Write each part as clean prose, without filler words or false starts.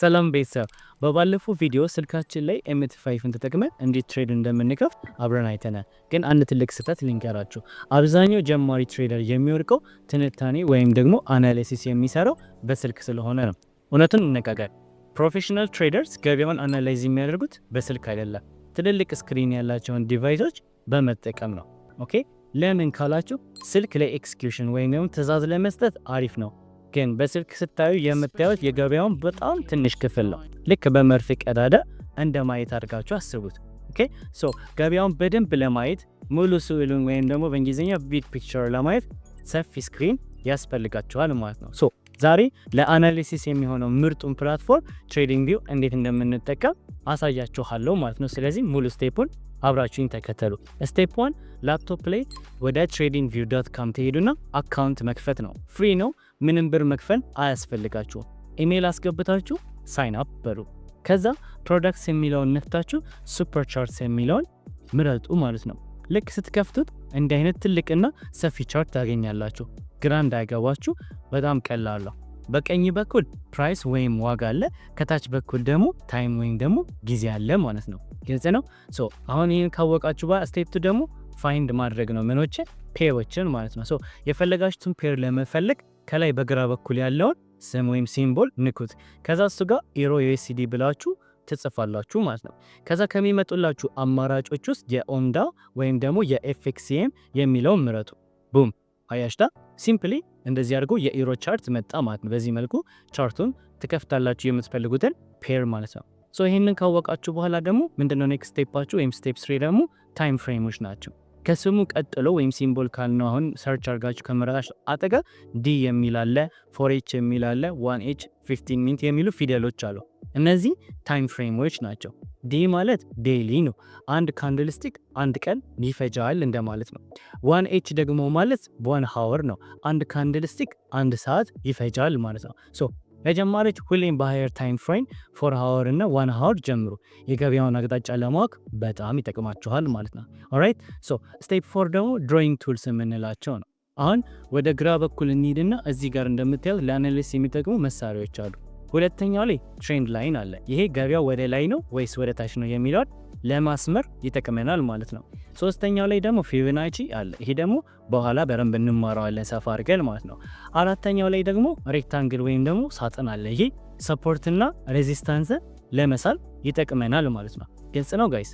ሰላም ቤተሰብ፣ በባለፈው ቪዲዮ ስልካችን ላይ MT5ን ተጠቅመን እንዴት trade እንደምንከፍት አብረን አይተናል። ግን አንድ ትልቅ ስህተት ልንገራችሁ። አብዛኛው ጀማሪ trader የሚወድቀው ትንታኔ ወይም ደግሞ analysis የሚሰራው በስልክ ስለሆነ ነው። እውነቱን እንነጋገር፣ professional traders ገበያውን analyze የሚያደርጉት በስልክ አይደለም፣ ትልልቅ screen ያላቸውን device ኦች በመጠቀም ነው። Okay፣ ለምን ካላችሁ ስልክ ለ execution ወይም ደግሞ ትዕዛዝ ለመስጠት አሪፍ ነው፣ ግን በስልክ ስታዩ የምታዩት የገበያውን በጣም ትንሽ ክፍል ነው። ልክ በመርፌ ቀዳዳ እንደ ማየት አድርጋችሁ አስቡት። Okay፣ so ገበያውን በደንብ ለማየት፣ ሙሉ ስዕሉን ወይም ደግሞ በእንግሊዝኛ big picture ለማየት ሰፊ screen ያስፈልጋችኋል ማለት ነው። So ዛሬ ለ analysis የሚሆነው ምርጡን platform TradingView እንዴት እንደምንጠቀም አሳያችኋለሁ ማለት ነው። ስለዚህ ሙሉ step ኡን አብራችሁኝ ተከተሉ። Step 1፣ ላፕቶፕ ላይ ወደ tradingview.com ትሄዱና account መክፈት ነው። Free ነው፣ ምንም ብር መክፈል አያስፈልጋችሁም። ኢሜይል አስገብታችሁ sign up በሉ። ከዛ products የሚለውን ነክታችሁ super charts የሚለውን ምረጡ ማለት ነው። ልክ ስትከፍቱት እንዲህ አይነት ትልቅና ሰፊ chart ታገኛላችሁ። ግራ እንዳይገባችሁ፣ በጣም ቀላል ነው። በቀኝ በኩል price ወይም ዋጋ አለ፣ ከታች በኩል ደግሞ time ወይም ደግሞ ጊዜ አለ ማለት ነው። ግልጽ ነው። So አሁን ይህን ካወቃችሁ በኋላ step 2 ደግሞ find ማድረግ ነው። ምኖችን? Pair ኦችን ማለት ነው። So የፈለጋችሁትን pair ለመፈለግ ከላይ በግራ በኩል ያለውን ስም ወይም symbol ንኩት። ከዛ እሱ ጋር Euro USD ብላችሁ ትጽፋላችሁ ማለት ነው። ከዛ ከሚመጡላችሁ አማራጮች ውስጥ የኦንዳ ወይም ደግሞ የ FXCM የሚለውን ምረጡ። Boom፣ አያችሁታ? Simply እንደዚህ አድርጎ የ euro chart መጣ ማለት ነው። በዚህ መልኩ chart ኡን ትከፍታላችሁ፣ የምትፈልጉትን pair ማለት ነው። So ይህንን ካወቃችሁ በኋላ ደግሞ ምንድነው next step ኣችሁ ወይም step 3 ደግሞ time frame ኦች ናቸው። ከስሙ ቀጥሎ ወይም symbol ካልነው አሁን search አድርጋችሁ ከመረጣችሁ አጠገብ D የሚል አለ፣ 4H የሚል አለ፣ 1H፣ 15 minute የሚሉ ፊደሎች አሉ። እነዚህ time frame ኦች ናቸው። D ማለት daily ነው። አንድ candlestick አንድ ቀን ይፈጃል እንደማለት ነው። 1H ደግሞ ማለት 1 hour ነው። አንድ candlestick አንድ ሰዓት ይፈጃል ማለት ነው። So ለጀማሪዎች ሁሌም በ higher time frame 4 hour እና 1 hour ጀምሩ። የገበያውን አቅጣጫ ለማወቅ በጣም ይጠቅማችኋል ማለት ነው። Alright፣ so step 4 ደግሞ drawing tools የምንላቸው ነው። አሁን ወደ ግራ በኩል እንሂድና እዚህ ጋር እንደምታዩት ለ analysis የሚጠቅሙ መሳሪያዎች አሉ። ሁለተኛው ላይ trend line አለ። ይሄ ገበያው ወደ ላይ ነው ወይስ ወደ ታች ነው የሚለውን ለማስመር ይጠቅመናል ማለት ነው። ሶስተኛው ላይ ደግሞ Fibonacci አለ። ይሄ ደግሞ በኋላ በደንብ እንማረዋለን ሰፋ አድርገን ማለት ነው። አራተኛው ላይ ደግሞ rectangle ወይም ደግሞ ሳጥን አለ። ይሄ support ና resistance ለመሳል ይጠቅመናል ማለት ነው። ግልጽ ነው guys?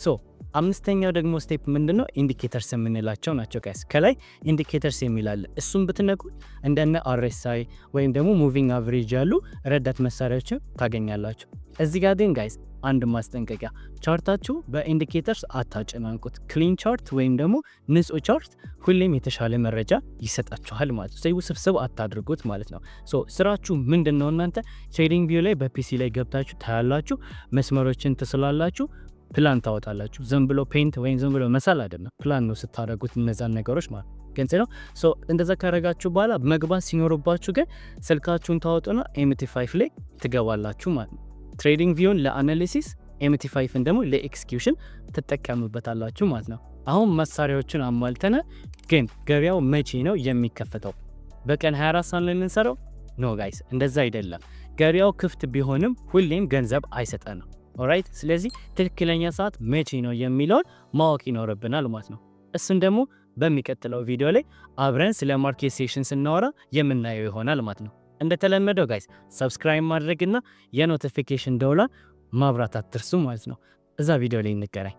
So አምስተኛው ደግሞ step ምንድነው? Indicators የምንላቸው ናቸው guys። ከላይ indicators የሚል አለ። እሱም ብትነኩ እንደነ RSI ወይም ደግሞ moving average ያሉ ረዳት መሳሪያዎችን ታገኛላችሁ። እዚህ ጋር ግን guys አንድ ማስጠንቀቂያ፣ chart ኣችሁ በ indicators አታጨናንቁት። Clean chart ወይም ደግሞ ንጹህ chart ሁሌም የተሻለ መረጃ ይሰጣችኋል ማለት ነው። ውስብስብ አታድርጉት ማለት ነው። So ስራችሁ ምንድን ነው? እናንተ TradingView ላይ በ PC ላይ ገብታችሁ ታያላችሁ፣ መስመሮችን ትስላላችሁ፣ ፕላን ታወጣላችሁ። ዝም ብሎ paint ወይም ዝም ብሎ መሳል አይደለም፣ ፕላን ነው ስታደርጉት እነዛን ነገሮች ማለት ግልጽ ነው። So እንደዛ ካረጋችሁ በኋላ መግባት ሲኖርባችሁ ግን ስልካችሁን ታወጡና MT5 ላይ ትገባላችሁ ማለት ነው። TradingView ን ለ analysis፣ MT5ን ደግሞ ለ execution ትጠቀሙበታላችሁ ማለት ነው። አሁን መሳሪያዎችን አሟልተነ፣ ግን ገበያው መቼ ነው የሚከፈተው? በቀን 24 ሰዓት ላይ የምንሰራው? No guys፣ እንደዛ አይደለም። ገበያው ክፍት ቢሆንም ሁሌም ገንዘብ አይሰጠንም። Alright፣ ስለዚህ ትክክለኛ ሰዓት መቼ ነው የሚለውን ማወቅ ይኖርብናል ማለት ነው። እሱን ደግሞ በሚቀጥለው ቪዲዮ ላይ አብረን ስለ market session ስናወራ የምናየው ይሆናል ማለት ነው። እንደተለመደው guys፣ subscribe ማድረግና የ notification ደውሏን ማብራት አትርሱ ማለት ነው። እዛ ቪዲዮ ላይ እንገናኝ።